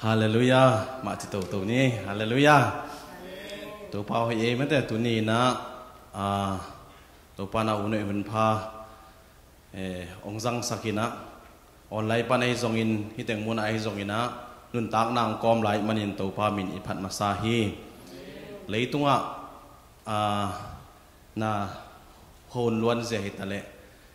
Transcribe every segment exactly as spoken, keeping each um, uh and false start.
Halleluiah. Mah ci toto ni. Halleluiah. Topa hoih ei mate, tuni inah, ah, Topa na unei hun pha, eh, ong zangsak inah, online pan ahi zongin, hiteng munah ahi zong inah, nuntakna ong kawm lai manin Topa min i phat masa hi. Leitungah, ah, na hon luan zia hi taleh,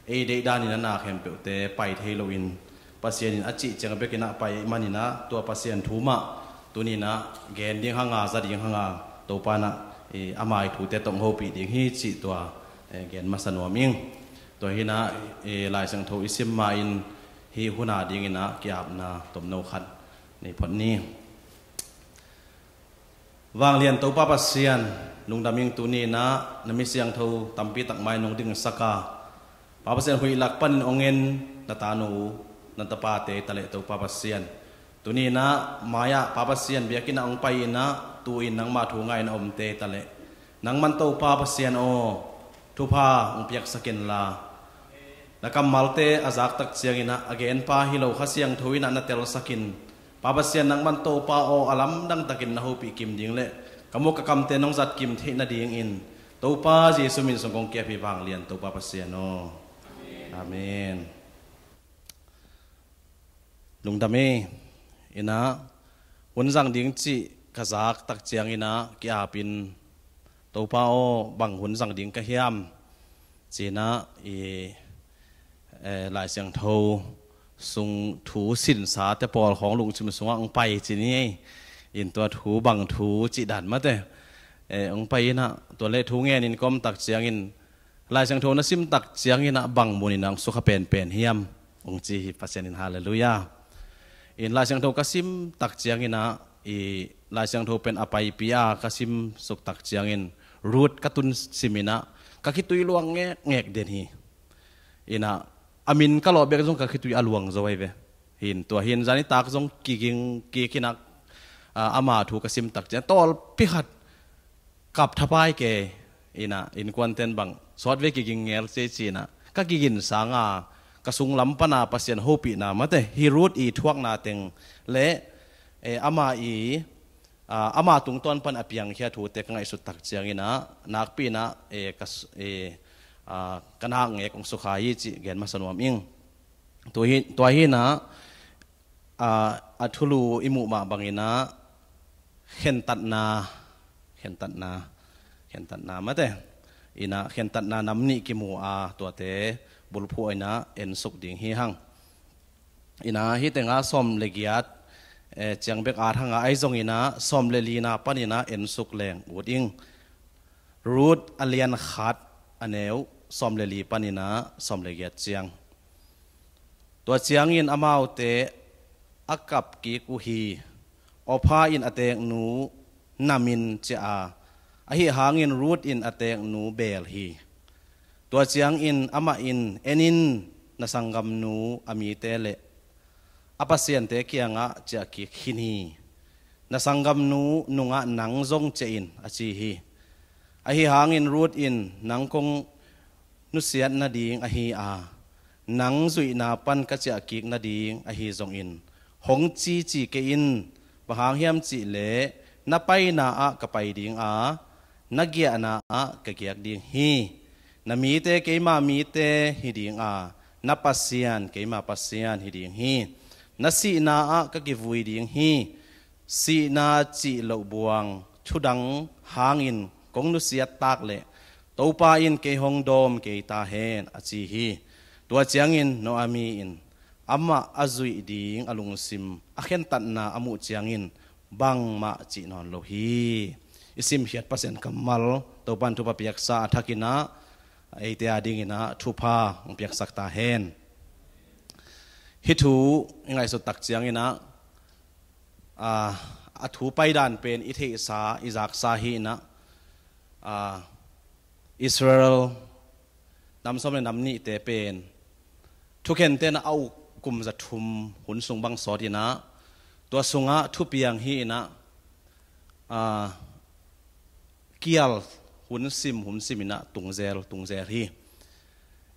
ei deihdan inah na khempeuhte pai thei loin, Pasian in a cih ciang bek inah pai maninah, tua Pasian thu mah tuni inah gen ding hanga, za ding hanga, Topa inah, eh, a mai thute tawh hopih ding hi cih tua, eh, gen masa nuam ing. Tua hinah, eh, Lai Siangtho i sim ma-in, hih huna ding inah ki-apna tomno khat nei phot ni. Vanglian Topa Pasian, lungdam ing, tuni inah na mi siangtho tampi tak mai nong dingsak a, Pa Pasian, huih lak panin ong en na tanu, na tapate taleh Topa Pasian, tuni inah mai-ah Pa Pasian biakinn ah ong pai inah, tu-in nangmah thu ngaihna omte taleh, nangman Topa Pasian aw, thupha ong piaksak inla, na kammalte a zaktak ciang inah, a genpa hi lo Kha Siangtho inah na telsak in, Pa Pasian, nangman Topa aw, a lamdang takin na hopih kim ding leh ka muk ka kamte nong zat kim theih nadingin, Topa Jesu min sung kong ki-ap hi, vanglian Topa Pasian aw. Amen. Lungdam ei. Inah, hun zang ding cih ka zaktak ciang inah ki-apin, Topa aw, bang hun zang ding ka hiam, ci inah, i, eh, Lai Siangtho sung thu sinsate pawl khawng lungsim sungah ong pai ci ni ei. In tua thu bang thu cih dan mate, eh, ong pai inah, tua leh thu ngenin ka omtak ciangin, Lai Siangtho na simtak ciang inah bang mun inah ong sukha penpen hiam, ong ci hi. Pasian in, halleluiah. In Lai Siangtho ka simtak ciang inah, i Lai Siangtho pen a paipi a ka simsuktak ciangin, Ruth ka tun sim inah, ka khitui luang ngekngek den hi. Inah, a min ka lawh bek zong ka khitui a luang zo ahi ve. Hin, tua hin zanitak zong kiging kik inah, ah, ama thu ka simtak ciang, tawlpi khat kap thapai kei inah, innkuanten bang sawtvei kiging ngel ci ci inah, ka kigin sanga, ka sunglam pana Pasian hopihna mate, hih Ruth i thuakna teng leh, eh, ama i, ah, ama tungtawn pan a piangkhia thute ka ngaihsuttak ciang inah, nakpi inah, eh, ka s-, eh, ah, ka nakngek ong sukha hi cih gen masa nuam ing. Tua hi, tua hi inah, ah, a thulu i muh mah bang inah, khentatna, khentatna, khentatna mate, inah khentatna nam nih kimu a, tuate bulphuh inah ensuk ding hi hang. Inah, hih tenga sawm le giat, eh, ciang bek at hanga, ahi zong inah sawm le lina pan inah ensuk leng ut ing. Ruth a lian khat, a neu sawm le li pan inah sawm le giat ciang. Tua ciangin amaute a kap kik uh hi. Orpah in a teeknu namin ciah a, ahi hangin Ruth in a teeknu beel hi. Tua ciangin amah in, en in, na sanggamnu a mite leh a pasiante kiangah ciah kik khin hi. Na sanggamnu nungah nang zong ciah in, a ci hi. Ahi hangin Ruth in, nang kong nusiat nading ahi a, nang zuihna pan ka ciah kik nading ahi zongin, hong cici kei in, bang hang hiam cih leh, na paina ah ka pai ding a, na giahna ah ka giak ding hi. Na mite keima mite hi ding a, na Pasian keima Pasian hi ding hi. Na sihna ah ka kivui ding hi. Sihna cih loh buang thudang hangin kong nusiat tak leh, Topa in kei hong dawm kei ta hen, a ci hi. Tua ciangin Naomi in amah a zuih ding a lungsim, a khentatna a muh ciangin bangmah cih nawn lo hi. I simkhiat Pasian kammal, Topa in thupha piaksa a thak inah, eite a ding inah thupha hong piaksak ta hen. Hih thu i ngaihsut tak ciang inah, ah, a thu paidan pen i theihsa, i zaksa hi inah, ah, Israel nam sawm le nam nihte pen thukhente inah a uk kum za thum hun sung bang sawt inah, tua sungah thupiang hi inah, ah, kial hun sim hun sim inah tungzel tungzel hi.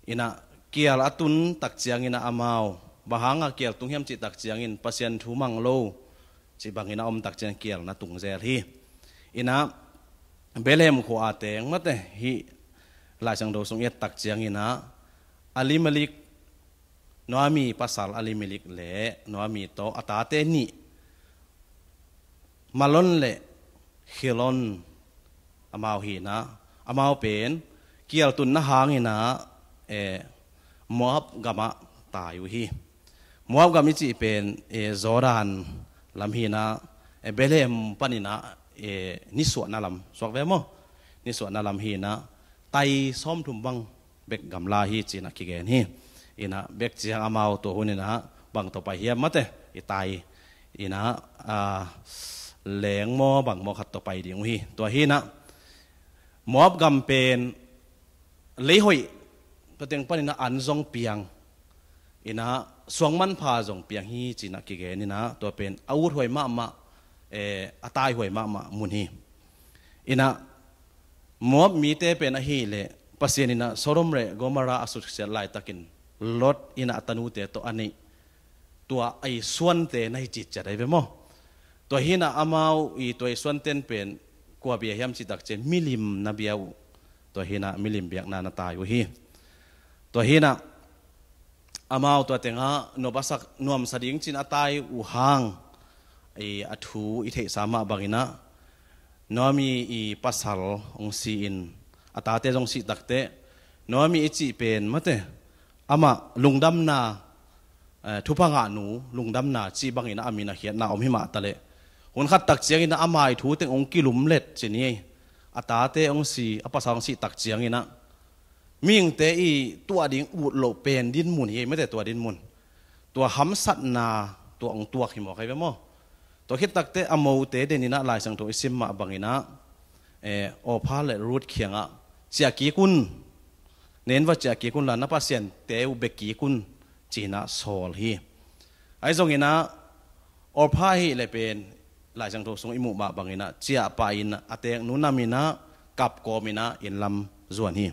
Inah kial a tun tak ciang inah amau, bang hanga kial tung hiam cih tak ciangin Pasian thu mang lo, Cih bangin a om tak ciang kial na tung zel hi. Inah Bethlehem khua a teng mate hih Lai Siangtho sung i et tak ciangin ah Elimelek, Naomi pasal Elimelek le Naomi tawh a tate nih Mahlon le Khilion amau hi inah amau pen kial tunna hang inah eh, Moab gamah tai uh hi. Moab gam i cih pen eh, Jordan lam hi inah eh, Bethlehem pan inah eh, nisuahna lam suak ve maw? Nisuahna lam hi inah tai sawmthum bang bek gamla hi ci inah kigen hi. Inah bek ciang amau tua hun inah bang tawh pai hiam mate i tai inah ah, leng maw bang maw khat tawh pai ding uh hi. Tua hi inah Moab gam pen lei hoih, tua teng pan inah an zong piang inah suang manpha zong piang hi ci inah kigen inah tua pen a uthuai mahmah eh, a taihuai mahmah mun hi. Inah Moab mite pen ahih leh Pasian inah Sodom le Gomorrah a suksiat laitakin Lot inah a tanute tawh a neih tua a i suante na hi citciat ahi ve maw? Tua hi inah amau i tua i suanten pen kua bia hiam cih tak ciang milim na bia uh. Tua hi inah milim biakna na tai uh hi. Tua hi inah amau tua tengah nuamsa ding ci inah a tai uh hang i a thu i theihsa mah bang inah Naomi i pasal hong si in a tate zong sih takteh Naomi i cih pen mate amah lungdamna eh, thupha ngahnu lungdamna cih bang inah a min a khiatna om hi mah taleh hun khat tak ciang inah ama i thu teng hong kilumlet ci ni. A tate hong si, a pasal hong sih tak ciang inah mihingte i tuah ding ut loh pen dinmun hi mate tua dinmun. Tua hamsatna tua hong tuak hi mawk ahi ve maw? Tua khit takteh a mote den inah Lai Siangtho i sim mah bang inah eh, Orpah le Ruth kiangah ciah kik un, nen va ciah kik un la na pasiante uh bek kik un ci inah sawl hi. Ahi zong inah Orpah ahih leh pen Lai Siangtho sung i muh mah bang inah ciah pah in a teeknu nam inah kap kawm inah inn lam zuan hi.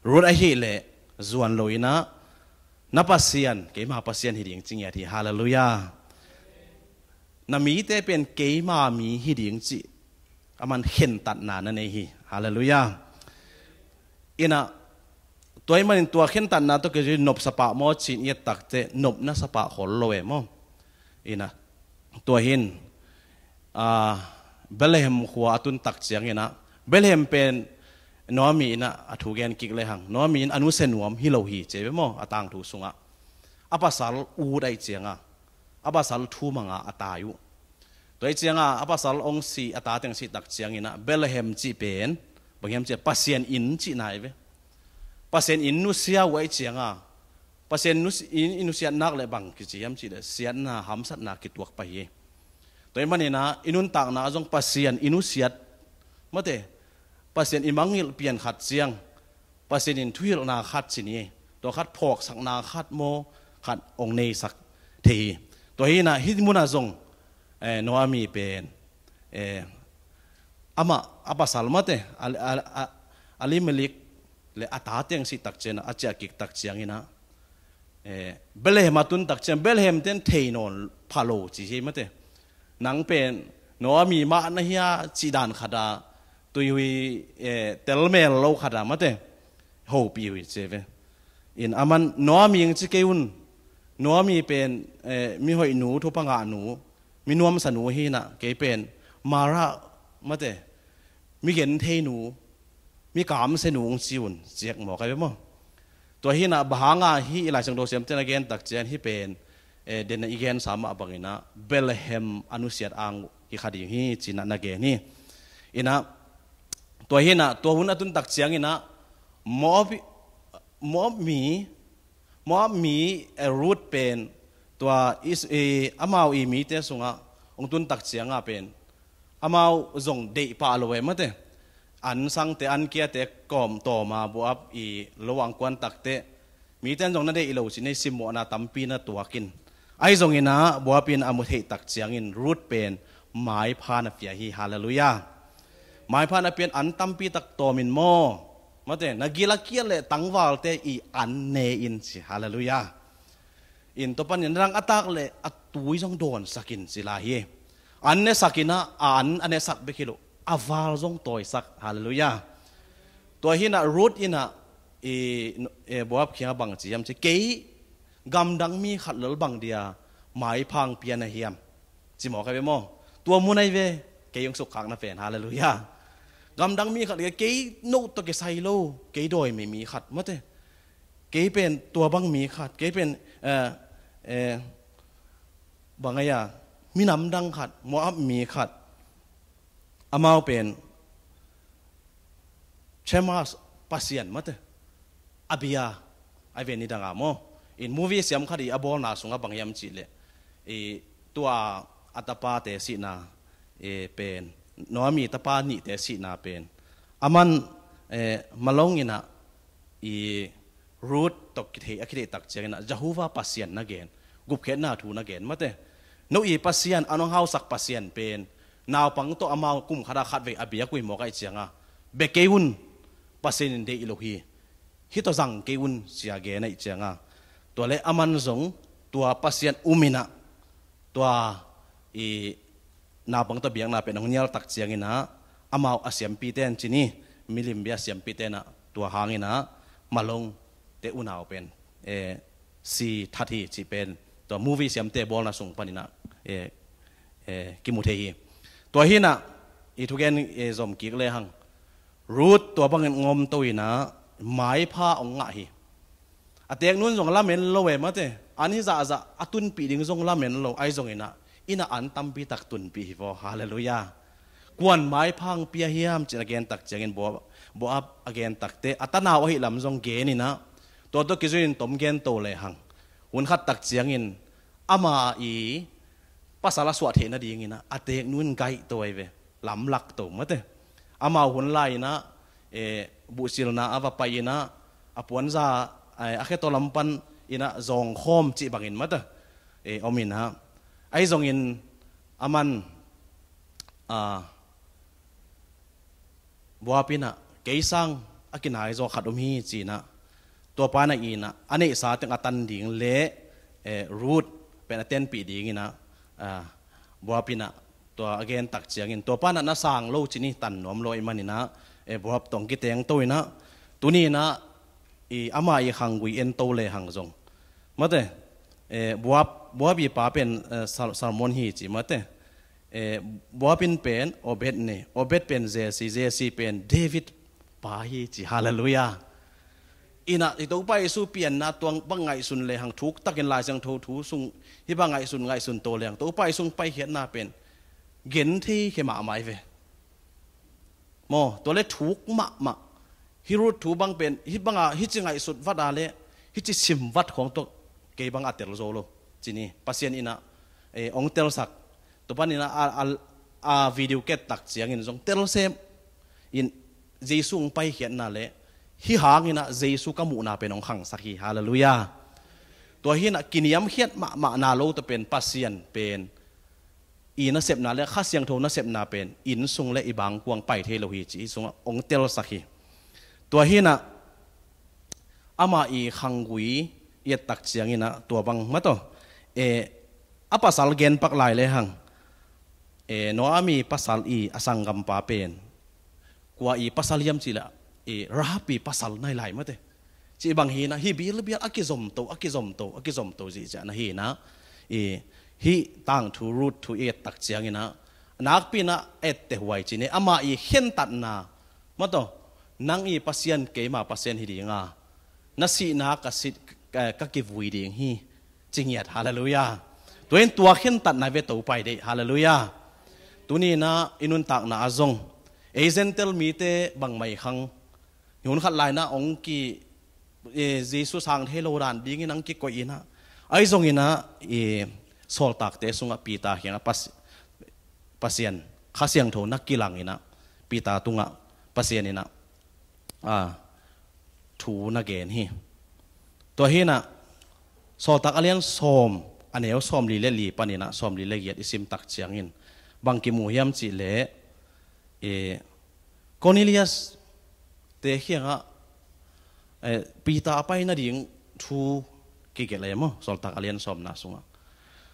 Ruth ahih leh zuan lo inah na Pasian keima Pasian hi ding ci ngiat hi. Halleluiah. Na mite pen keima mi hi ding cih a man khentatna na nei hi. Halleluiah. Inah tua ahih manin tua khentatna tawh kizui nopsa pah maw ci-in i et takteh nopna sa pah khol lo e maw? Inah tua hi in ah, Bethlehem khua a tun tak ciang inah Bethlehem pen Naomi inah a thu gen kik lehang Naomi in a nusia nuam hi lo hi ci ve maw? A tangthu sungah a pasal ut ahih cianga a pasal thu manga a tai uh. Tua ahih cianga a pasal hong si a ta teng sih tak ciang inah Bethlehem cih pen bang hiam cih leh Pasian inn cihna hi ve. Pasian inn nusia uh ahih cianga Pasian inn i nusiat nak le bang kici hiam cih leh siatna hamsatna kituak pah hi. Tua ahih manin ah i nuntakna ah zong Pasian i nusiat mate Pasian i mangngilh pian khat ciang Pasian in thuhilhna khat ci ni. Tua khat phawksakna khat maw khat hong neisak thei hi. Tua hi inah hih munah zong eh, Naomi pen eh, amah a pasal mate a, a, a, Elimelek le a ta teng sih tak ciang inah a ciah kik tak ciang inah eh, Bethlehem a tun tak ciang Bethlehem ten thei nawn pha lo ci hi mate. Nang pen Naomi mah na hia cih dan khat ah tuihui eh, telmel lo khat ah mate hopih uh hi ci ve. In a man Naomi ing ci kei un. Naomi pen eh, mihoihnu thupha ngahnu mi nuamsanu hi inah kei pen Mara mate mi gentheinu mi kamsianu hong ci un ci ek mawk ahi ve maw? Tua hi inah bang hanga hih i Lai Siangtho siamte na gen tak ciang hih pen eh, den a i gensa mah bang inah Bethlehem a nusiat ang uh hi kha ding hi ci inah na gen hi. Inah tua hi inah tua hun a tun tak ciang inah Moab, Moab mi Moab mi eh, Ruth pen tua is, eh, amau i mite sungah hong tun tak cianga pen amau zong deih pah lo e mate. An sangte an kiate kawm tawma Moab i lo ang kuan takteh mite in zong na deih lo ci-in ei simmawhna tampi na tuak in. Ahi zong inah Moab in a mu theih tak ciangin Ruth pen maipha na pia hi. Halleluiah. Maipha na pia in an tampi tak tawm in maw mate na gil a kial le tangvalte i an ne in ci. Halleluiah. In tua panin a dang a tak le a tui zong dawnsak in ci lai hi. an nesak inah, a an a nesak bek hi lo, a val zong tawisak. Halleluiah. Tua hinah Ruth inah i, e, Boaz kiangah bang ci hiam ci, kei gamdang mi khat lel bang dia maiphang pia na hiam? Ci mawk ai ve maw? Tua mun ai ve, kei hong sukkhakna pen. Halleluiah. Gamdang mi khat, kei no tawh kisai lo, kei dawimi mi khat mate. Kei pen tua bang mi khat, kei pen, eh, eh, bang ai a, minam dang khat, Moab mi khat. Amau pen Chemosh pasian mate, a bia ai ve ni danga maw. In movie siam khat i a bawlna sungah bang hiam cihleh, i tua a tapate sihna, e, pen, Naomi tapa nihte sihna pen, aman, e, Mahlon inah i Ruth tawh kithei, a kitheih tak cianginah Jehovah Pasian na gen, gupkhiatna thu na gen mate. No i Pasian, a nong hausak Pasian pen naupang tawh amau kum khatah khatvei a biak uh hi mawk ahih cianga, bia kei un, Pasian in deih lo hi, hih tawh zang kei un, ci-a gen ahih cianga. Tua le aman zong tua Pasian um inah tua i naupang tawh biakna pen hong nial tak cianginah amau a siampite in ci ni, milim bia siampite inah tua hanginah Mahlonte unau pen, e, si that hi cih pen tua movie siamte bawlna sung paninah, e, e, kimu thei hi. Tua hinah i thugen, e, zom kik lehang Ruth tua bangin hong omto inah maipha hong ngah hi. A teeknun zong lamen lo e mate, an hi zahzah a tunpih ding zong lamen lo, ahi zonginah inah an tampi tak tunpih hi vaw. Halleluiah. Kuan maipha hong pia hiam cih a gen tak ciangin Boaz, Boaz a gen takte a tanau ahih lam zong gen inah, tua tawh kizui in tom gen to lehang, hun khat tak ciangin ama i pasal a suah theih nadinginah a teeknun gaihto ai ve, lamlak to mate. Amau hun lai inah, e, buhsilna a va pai inah, a puanza, e, a kheto lam pan inah zawngkhawm cih bangin mate, e, om inah, ahi zongin aman, a, Boaz inah kei sang a kinai zaw khat om hi ci inah, tua pa inah inah a neihsa teng a tan ding le, e, Ruth pen a tenpih dinginah, a, Boaz inah tua a gen tak ciangin tua pa inah na sang lo ci ni, tan nuam lo ahih maninah, e, Boaz tawh hong kitengto inah, tuni inah i ama i khanggui ento lehang zong mate, e, Boaz, Boaz i pa pen, e, Sal-, Salmon hi ci mate. E, Boaz in pen Obed nei, Obed pen Jesse, Jesse pen David pa hi ci. Halleluiah. Inah i Topa Jesu pianna tua bang ngaihsun lehang, thuktakin Lai Siangtho thu sung hih bang ngaihsun, ngaihsun to lehang Topa Jesu paikhiatna pen gen thei khe mahmah ai ve. Maw, tua le thuk mahmah. Hih Ruth thu bang pen hih banga hih ci ngaihsut vat a le hih ci sim vat khawng tawh kei bang a tel zo lo ci ni. Pasian inah, e, hong telsak. Tua pan inah a, a, a video ket tak ciangin zong tel sem in Jesu hong paikhiatna le hih hanginah Jesu ka muhna pen hong khangsak hi. Halleluiah. Tua hinah kiniamkhiat mahmahna lo tawh pen Pasian pen i nasepna le Kha Siangtho nasepna pen inn sung le i bangkuang pai thei lo hi ci hih sungah hong telsak hi. Tua hinah ama i khanggui i et tak cianginah tua bang mataw, e, a pasal genpak lai lehang, e, Naomi pasal i a sanggampa pen kua i pasal hiam cih leh, i Rahab i pasal nai lai mate. Cih bang hinah hih bilbial a kizomto, a kizomto, a kizomto zihziah na hinah, i, hih tangthu Ruth thu i et tak cianginah nakpi inah etteh huai ci ni. Ama i khentatna mataw, nang i Pasian keima Pasian hi dinga, na sihna ka sit, ka, ka kivui ding hi ci ngiat. Halleluiah. Tua in tua khentatna ve Topa i deih. Halleluiah. Tuni inah i nuntakna ah zong ei Gentile mite bangmah i khang, hun khat lai inah hong ki, e, Jesu sang thei lo dan dingin hong kikoih inah, ahi zonginah, e, sawltakte sungah Peter kiangah Pas-, Pasian Kha Siangtho na kilang inah Peter tungah Pasian inah, a, thu na gen hi. Tua hinah Sawltak a lian sawm, a neu sawmli le li paninah sawmli le giat i sim tak ciangin bang kimu hiam cih leh, e, Cornelius te kiangah, e, Peter a pai nading thu kigelh e maw, Sawltak a lian sawmna sungah.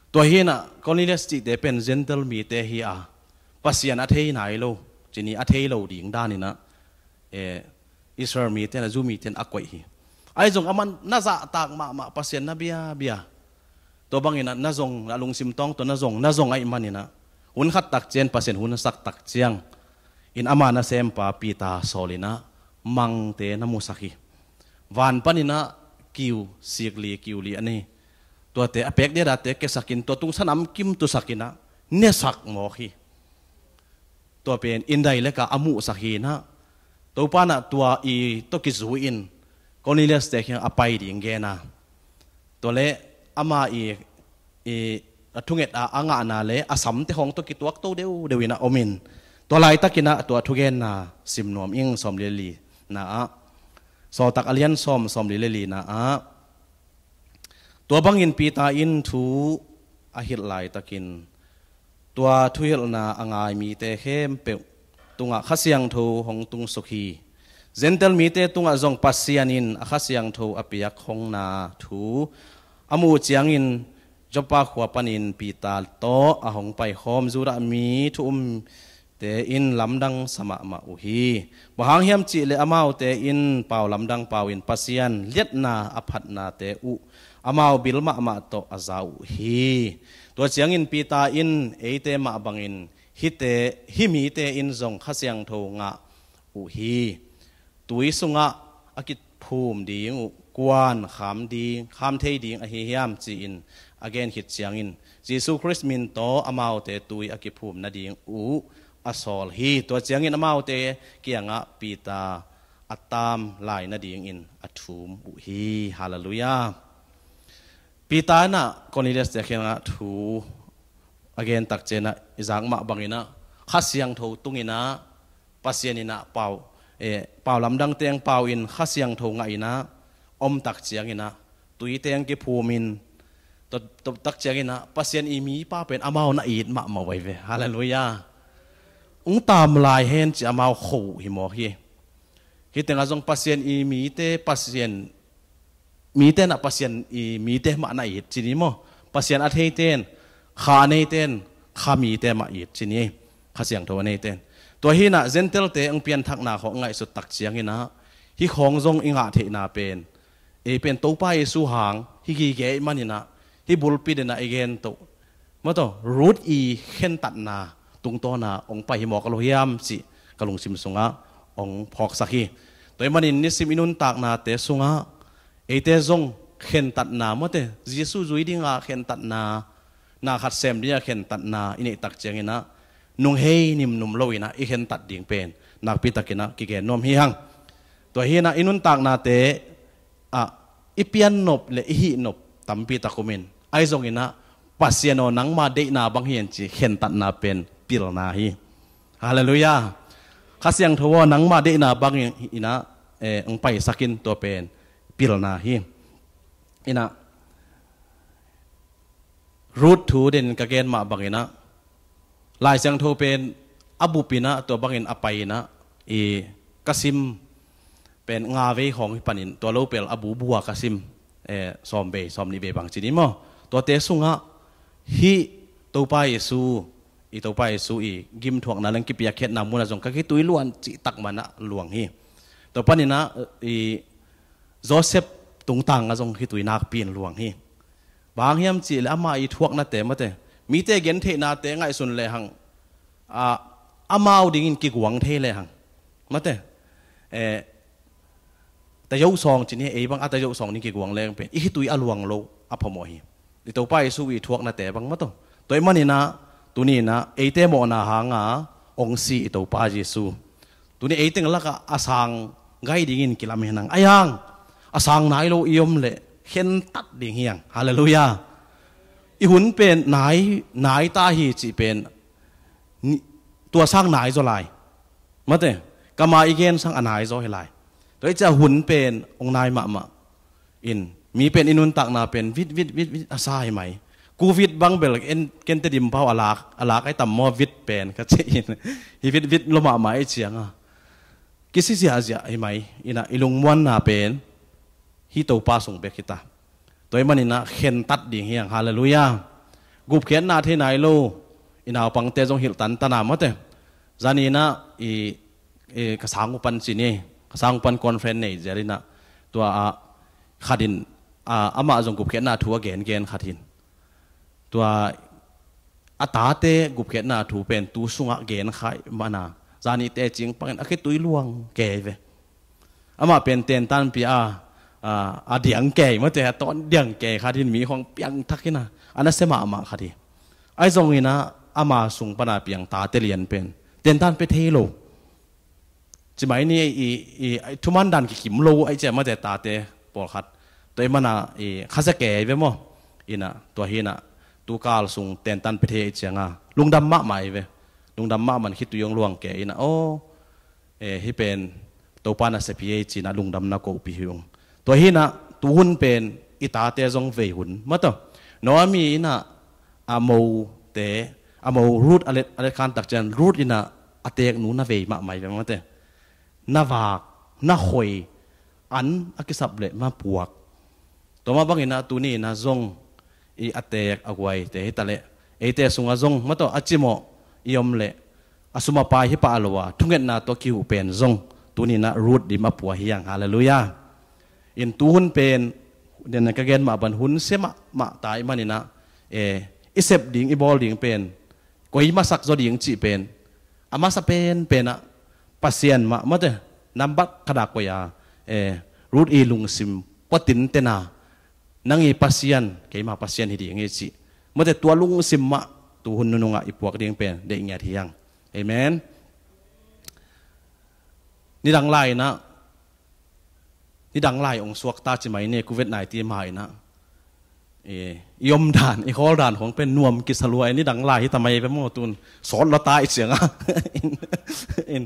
Tua hinah Cornelius cihte pen Gentile mite hi a, Pasian a thei nai lo, cini a thei lo ding daninah, eh, Israel mite na Jew mite na a koih hi. Ahi zong aman na zahtak mahmah, Pasian na biabia. Tua banginah na zong, na lungsim tawng tua na zong, na zong ahi maninah, hun khat takcian Pasian hun a sak takciang in ama nasempa Peter sawlinah mangte na musak hi. Van paninah kiu sikli kiu li a nei. Tuate a pek diadate kesakin tua tungsan amkim tusakinah nesak mawk hi. Tua pen indai leka a muhsak hinah, Topanah tua i tawh kizui-in Cornelius te khiang a pai ding gena. Tua le ama i, i a thunget a a ngahna le a samte hong tawh kituak to deuh deuh inah omin. Tua laitakinah tua thugenna simnuam ing sawm le li na ah. Sawltak a lian sawm, sawm le li na ah. Tua bangin Peter in thu a hilh laitakin tua thuhilhna a ngai mite khempeuh tungah Kha Siangtho hong tungsuk hi. Gentile mite tungah zong Pasian in a Kha Siangtho a piak hongna thu a muh ciangin Joppa khua panin Peter tawh a hong paikhawm Judah mi thu um te in lamdang sa mahmah uh hi. Bang hang hiam cihleh amaute in pau lamdang pau in Pasian liatna a phatnate uh amau bil mahmah tawh a za uh hi. Tua ciangin Peter in eite mah bangin hite, hih mite in zong Kha Siangtho ngah uh hi. Tui sungah a kiphum ding uh kuan kham ding, kham thei ding ahi hiam ci-in a gen khit ciangin Jesu Khrist min tawh amaute tui a kiphum nading uh a sawl hi. Tua ciangin amaute kiangah Peter a tam lai nadingin a thum uh hi. Halleluiah. Peter inah Cornelius te khiangah thu a gen takcianah i zak mah banginah Kha Siangtho tunginah Pasian inah pau, eh, pau lamdang teng pau in Kha Siangtho ngah inah om takcianginah tui teng kiphumin to, to takcianginah Pasian i mipa pen amau na it mahmah vai ve. Halleluiah. Ung tam lai hen ci amau kho hi mawk hi. Hih tengah zong Pasian i mite, Pasian mite na Pasian i mite mah na it ci ni maw? Pasian a theiten, kha a neiten, kha mite mah it ci ni. Kha Siangtho a neiten. Tua hinah Gentile te ang pianthakna khawng ngaihsut takcianginah hih khawng zong i ngah theihna pen, ei pen Topa Jesu hang hih gige i maninah hih bulpi denah i gen toh. Maw taw, Ruth i khentatna tungtawna ong pai hi mawk a lo hiam cih ka lungsim sungah ong phawksak hi. Tua i manin nisim i nuntaknate sungah eite zong khentatna, mawte, Jesu zui dinga khentatna, na khat sem dinga khentatna i neih takcianginah nunghei nimnum loinah i khentat ding pen nakpitakinah kigen nuam hi hang. Tua hinah i nuntaknate ah i piannop le i hihnop tampi tak umin, ahi zonginah Pasian aw nangma deihna bang hian ci khentatna pen pilna hi. Halleluiah. Kha Siangtho aw nangma deihna bang inah, eh, ang paisakin tua pen pilna hi. Inah Ruth thu den ka gen mah banginah Lai Siangtho pen a bupinah tua bangin a painah i ka sim pen nga vei khawng hi panin tua lo pel a bubua ka sim, eh, sawm vei, sawm nih vei bang ci ni maw? Tuate sungah hih Topa Jesu, i Topa Jesu i gimthuakna leng kipiakkhiatna munah zong ka khitui luan cihtak manah luang hi. Tua paninah i Joseph tungtangah zong khitui nakpi in luang hi. Bang hiam cihleh ama i thuaknate, mawte, mite gentheihnate ngaihsun lehang, ah, amau dingin kiguang thei lehang, mawte, eh, tayo sawng ci ni, ei bang a tayo sawng ding kiguang leng pen i khitui a luang lo a phamawh hi. I Topa Jesu i thuaknate bang, maw taw. Tua i maninah tuninah eite mawhna hanga ong si i Topa Jesu. Tuni eiteng lakah a sang gai dingin kilam hi nang. Ai hang a sang nai lo i om leh khentat ding hiang. Halleluiah. I hun pen nai, nai ta hi cih pen tua sang nai zaw lai. Mate, kama i gen sang a nai zaw hi lai. Tua i cia hun pen ong nai mahmah in mi pen i nuntakna pen vit vit vit vit a sa hi mai. Covid bang bel en kente dim pau a lak a lak ai tam maw vit pen ka ci in. Hi vit vit lo mahmah i cianga kisi ziahziah hi mai. Inah i lungmuanna pen hi Topa sung bek hita. Tua i maninah khentat ding hiang. Halleluiah. gupkhiatna thei nai lo i naupangte zong hilh tantan a mawte. Zaninah i, i ka sang upan ci ni, ka sang upan conference nei zialinah tua ah khatin, ah, amah zong gupkhiatna thu a gengen khatin. Tua a tate gupkhiatna thu pen tu sungah gen khai mana zanite cing pangin a khitui luang kei ve. Amah pen tentan pia a, a, a diang kei mawte, a tawn diang kei khatin mi hong piang thakin a, a nasia mahmah khat hi. Ahi zongin a, ama sung pana piang tate lian pen tentan pia thei lo. Cimai ni i, i, i thuman dan kikim lo ahi cia mawte tate pawlkhat. Tua i mana i khasia kei ve maw. Ina tua hina tukal sung tentan pia thei ahi cianga lungdam mahmah i ve. Lungdam mahmah khitui hong luang kei ina aw. E, hih pen Topa nasep hi ei cinah lungdamna kohpih hi ung. Tua hinah tuhun pen i tate zong vei hun mataw. Naomi inah a mote, a mo Ruth a let, a let khantak cian Ruth inah a teknu na vei mahmah hi ve mate. Na vak, na khoi, an a kisap leh ma puak. Tua mah banginah tuni inah zong i a teek a guaite hi taleh eite sungah zong mataw a cimawh i om leh a sum a pai hi pah lo a thungetna tawh kihuh pen zong tuni inah Ruth dim a pua hiang. Halleluiah. In tuhun pen den ka gen mah ban hun sia mahmah ta i maninah e, i sep ding i bawl ding pen koi masak zaw ding cih pen a masa pen penah Pasian mah mate nambat khadak koi a e, Ruth i lungsim puatin tena nang i Pasian keima Pasian hi ding i cih mate tua lungsim mah tuhun nunungah i puak ding pen deih ngiat hiang. Amen. Nidang lai inah nidang lai ong suakta cimai ne covid nineteen ma inah i, i om dan i khawl dan khong pen nuam kisa lua i nidang lai hi tamai ve maw tun sawt lawta i cianga in, in,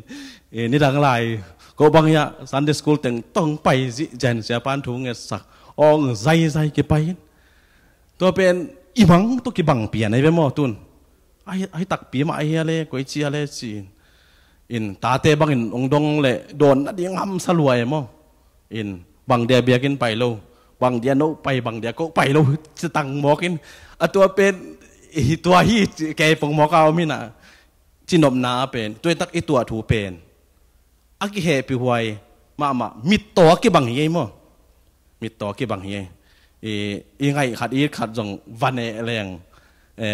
i nidang lai ko bang hiah Sunday school teng tong pai zih jen sia pan thu ngetsak ong zaizai kipai in tua pen i bang tu kibang pian ai ve maw tun ai, ai takpi mah ai hia le koi cia le ci in in tate bangin ong dong le dawn na ding hamsa lua e maw. In bang dia biakin pai lo bang dia no pai bang dia ko pai lo citang mawkin a tua pen hi tua hi kei pong mawka om hinah cinopna a pen tuaitak i tuah thu pen a kihehpih huai mahmah mittaw a kibang hi ei maw. Mittaw a kibang hi ei. I, i ngaih khat i it khat zong van e leng e,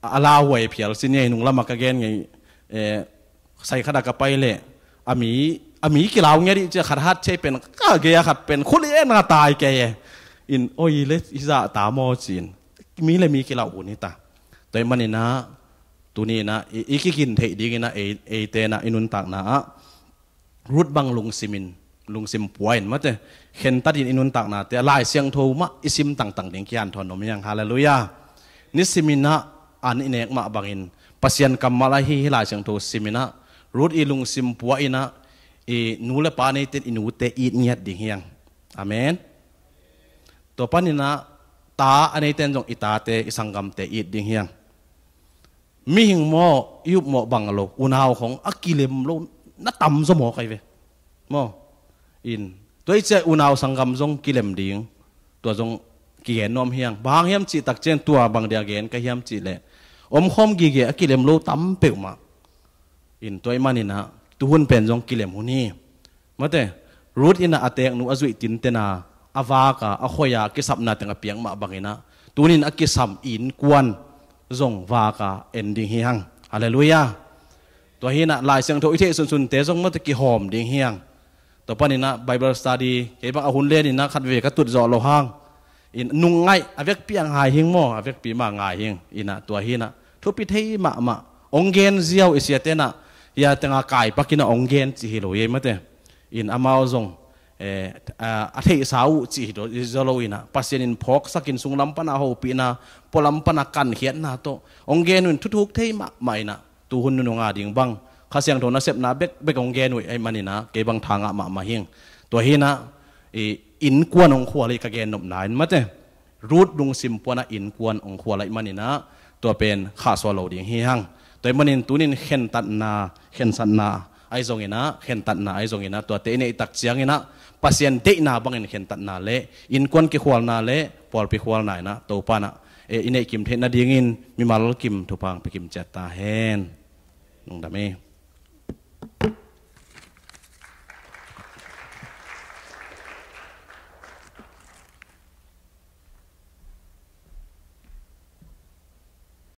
a lauhuai phial sin ei nung lamah ka gen ngei e, sai khat a ka pai leh a mi a mi kilau ngia dih cia khat hat cei pen ka gei a khat pen khuli e na tai kei e. In oi le i zah ta maw ci in mi le mi kilau hun hi ta. Tua i maninah tuni inah i, i kikin theih dinginah ei, eite inah i nuntakna ah Ruth bang lungsimin lungsim pua in mate khentatin i nuntaknate a Lai Siangtho mah i sim tangtang ding kihanthawn om hiang. Halleluiah. Nisiminah an i nek mah bangin Pasian kammal ahi hi Lai Siangtho siminah Ruth i lungsim pua inah i nu le pa neiten i nute it ngiat ding hiang. Amen. Tua paninah ta a neiten zong i tate i sanggamte it ding hiang. Mihing maw i upmawh bang lo unau khong a kilem lo na tam zaw maw kai ve maw. In tua i cia unau sanggam zong kilem ding tua zong kigen nuam hiang bang hang hiam cih takcian tua bang dia gen ka hiam cih leh omkhawm gige a kilem lo tam peuhmah. In tua i maninah tuhun pen zong kilem hun hi. Mate Ruth inah a teknu a zuih tintena a vaka a khoia a kisapna teng a piak mah banginah tunin a kisam innkuan zong vaka en ding hi hang. Halleluiah. Tua hinah Lai Siangtho i theih sunsunte zong mate kihawm ding hi hang. Tua paninah Bible study kei bang a hun leninah khat ve ka tut zawh lo hang. In nung ngaih a vekpi a ngai hing maw a vekpi mah ngai hing inah tua hinah thupi thei mahmah ong gen ziau i siatenah hia tenga kaipakinah ong gen cih hi lo ei mate. In amau zong e, a, a theihsa uh cih hi zaw lo inah Pasian in phawksakin sunglam pana hopihna pualam pana kankhiatna tawh ong gen uh in thuthuk thei mahmah inah tuhun nununga ding bang Kha Siangtho nasepna bekbek ong gen uh ahi maninah kei bang thangah mahmah hing. Tua hinah i innkuan ong khual hi ka gen nopna in mate Ruth lungsim puanah innkuan ong khual ahi maninah tua pen khahsuah lo ding hi hang. Tua ahi manin tunin khentatna khensatna ahi zonginah khentatna ahi zonginah tuate i neihtak cianginah Pasian deihna bangin khentatna le innkuan kikhualna le pawlpi khualna inah Topanah eh, i neih kim theih nadingin mimal kim thupha hong pia kim ciat ta hen. Lungdam hi.